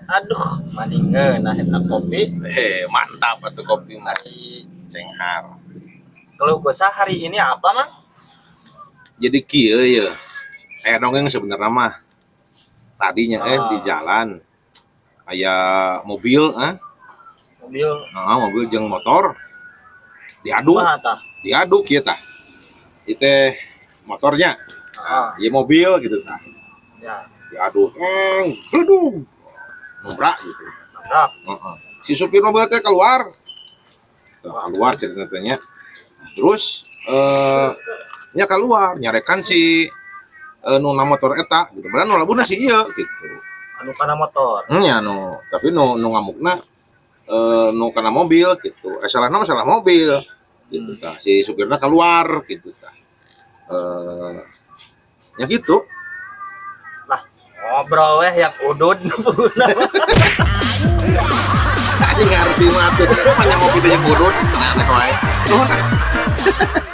Aduh, mani ngeunah eta kopi. Eh, mantap atuh kopi mah. Hari Cenghar. Keluh kesah hari ini apa, Mang? Jadi kieu ya. Aya dongeng sebenarnya mah. Tadinya di jalan aya mobil Mobil. Nah, mobil jeung motor diadu. Kumaha tah? Diadu kieu tah. Ieu teh motornya, ieu mobil gitu tah. Diadu, eng, bledung. Nabrak gitu. Nabrak. Heeh. Si supir mobil teh keluar. Tah, keluar ceritanya. Terus nya keluar nyarekan si nu na motor eta gitu. Padahal nu labuhna si ieu gitu. Anu kana motor. Nya nu tapi nu nu ngamukna nu kana mobil gitu. Eh, salahna mah salah mobil gitu tah. Si supirna keluar gitu tah. Ya gitu. Lah, ngobrol weh yang udud. Anjing, ngerti mah tuh. Banyak ngopi teh yang udud. Aneh wae. Nuhun ah.